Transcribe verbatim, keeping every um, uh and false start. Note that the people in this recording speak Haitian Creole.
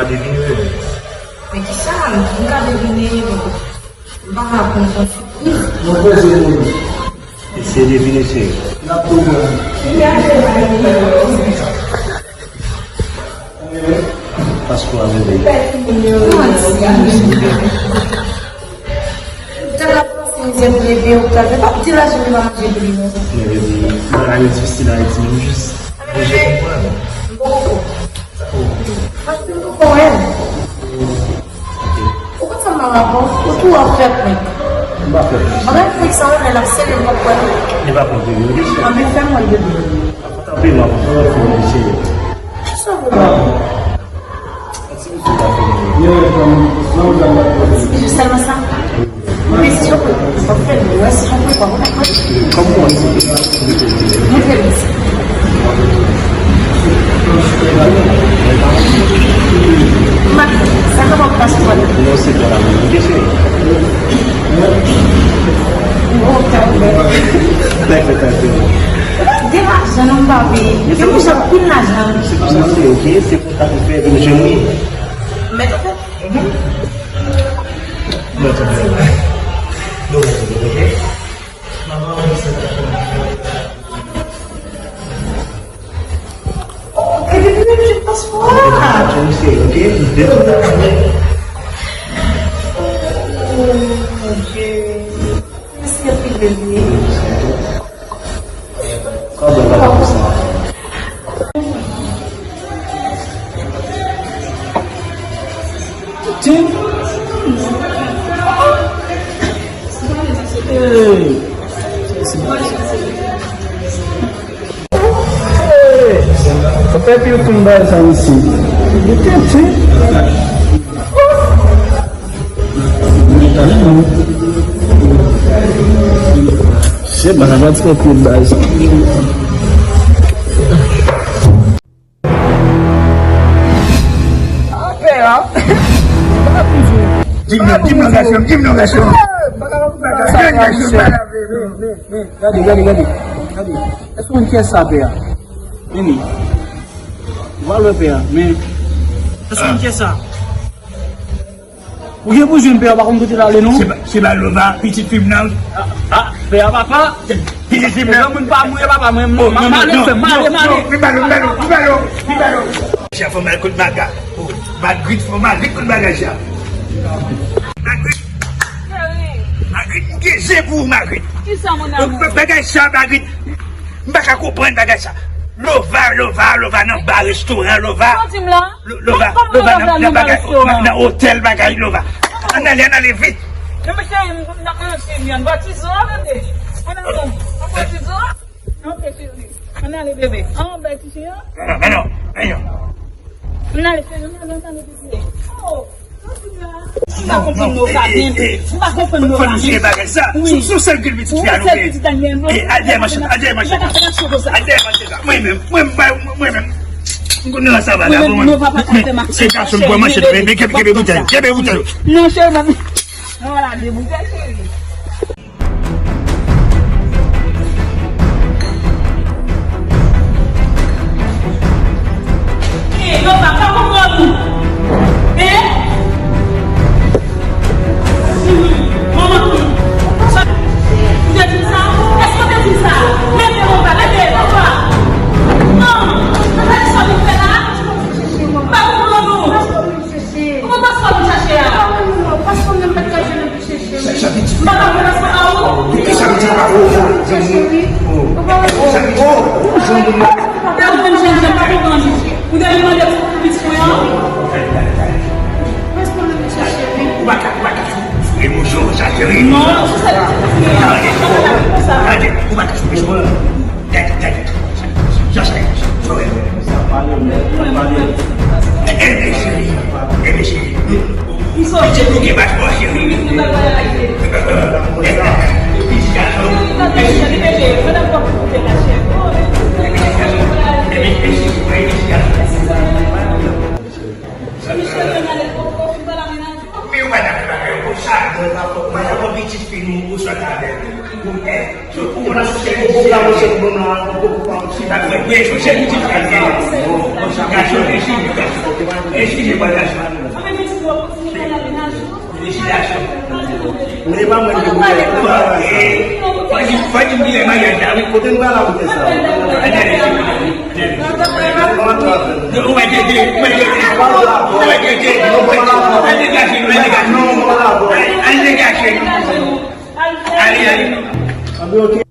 Pa devine, bebe. Men kisa? M ka devine, men m pa ka konn yon sipriz. Mwen poze moun. Eseye devine, cheri. N ap konprann. Paske w a reve. Ou ta ka panse mizè pou leve, ou ta fè pa piti lajounen pa manje pou li non. Men, bebe, bagay yo difisil Ayiti, nou jis oblije konprann. M poko. Sa pou ou? Paske m poko wè l. Ok. Ou konn sa m pa rapò? Ou tou ap fè prank. M pa fè prank. Bagay prank sa yo lè l ap sere m p ap kwè non. Li pa prank, bebe, ok, cheri? Anben fè m wè l, bebe. Tanpri, m ap pran fòm li, cheri. Kisa w vle ba m? Ti bijou sèlman sa? Men si w konn, w ap fè m wè si w konn, w ap konn. Kòman w ap montre m isit? Mak, sa kòman w ap pase pou ale? Non, se pa la menm. Ok, cheri. Ou pa gen lajan non, m pa vle. Gen moun ki ap pil lajan. Se pou sa m di, ok? Se pou sa pou fè pou jwenn li. Mèt ou fè? Mwen tou. Nou rete, ok? Maman, mwen se la. Oh, e depi menm je paspò a. Attention, cheri, ok? Oh, mon Dieu. Mèsi anpil, bebe. Kòman w ap fè sa? Tim? Hey! Hey! Sa fè pil kout bagay sa isi. Li tete. Se bagay, pa ti konprann bagay sa. Di m non, di m non, gason, di m non, gason. Gade, gade, gade. Gade. Èske w konn kiyès sa, pè a? Vini. Ou pa lwen pè a, men èske w konn kiyès sa? Ou gen pou jwenn pè a, pa konn kote l ale non. Se pa, se pa Lova, pitit fi m nan. Ah, ah, pè a papa. Pitit fi m nan. Moun pa mwen papa mwen. Oh, non, non, non, non, non, non, non, non, non. Chè fò mal kout maga. Oh, Magrit fò mal kout maga chè. Magrit. Magrit, m gen zen pou ou, Magrit. Kisa, mon amour? Bagay sa, Magrit. M pa ka konprann bagay sa. Lova, Lova, Lova nan ba restoran, Lova. Sa w di m la? Lo-, Lova, Lova nan, nan bagay, nan, nan otèl bagay, Lova. Ann ale, ann ale vit. Non, men cheri, m, m, m, m, m, m, m, batizo a, tande. Ann ale, ann batizo a. Ok, cheri. Ann ale, bebe. An, bèl ti fi an. Non, non, non, non, non. Ann ale, cheri, ann ale, ann ale, bebe. Oh. M pa konprann nou ka byen. M pa konprann nou ka byen. Fò nou jere bagay sa. Wi. Sou, sou sèl gil pitit fi a nou gen. E, al dèyè manchèt, al dèyè manchèt. Al dèyè manchèt la. Mwen menm, mwen, mwen, mwen menm. M konn nan sa bagay pou mwen. Men, men, se gason m pran manchèt, men, men, kenbe, kenbe boutèy, kenbe boutèy. Non, cheri, mwen. Non, la, de boutèy, cheri. Eh, yo pa, pa konprann ou. Eh? Manman, sa, ou te di sa? Èske ou te di sa? Leve, Lova, leve, Lova. Non, sa li fè la? Pa konprann ou. Kòman paspò nou chache a? Paspò nou pa t ka jwenn. Sa, sa vle di. M pa ka pran paspò pa ou. Kisa vle di pa ou? Sa vle di. Oh. Sa vle di. Oh, ou jwenn moun nan. Lè ou jwenn jèn jan pa konprann. Ou te mande pou pitit mwen an. Ou pa ka, ou pa ka. Emosyon sa, cheri. Non, se sa. Tande, tande, ou pa ka sou pitit mwen. Gade, gade. Jan sa ye. Enben cheri, enben cheri. Pitit nou gen paspò cheri. Enben cheri, enben cheri. Men ou pa ta fè bagay yo konsa. Mwen pa fè pitit fi nou oswa travay. Ou konn asosye yo pou ka manje pou nou an, pou pa manje. Gason, gason. Eskize, bagay sa. Fè yon ti pwopo ti nou fè nan menaj nou. Felisitasyon. Ou se pa mwen ki pou fè sa. Fò di, fò di m ki lè maryaj la, wi. Kote nou pral la pou fè sa? Al degaje, al degaje. Al degaje. Ale, ale.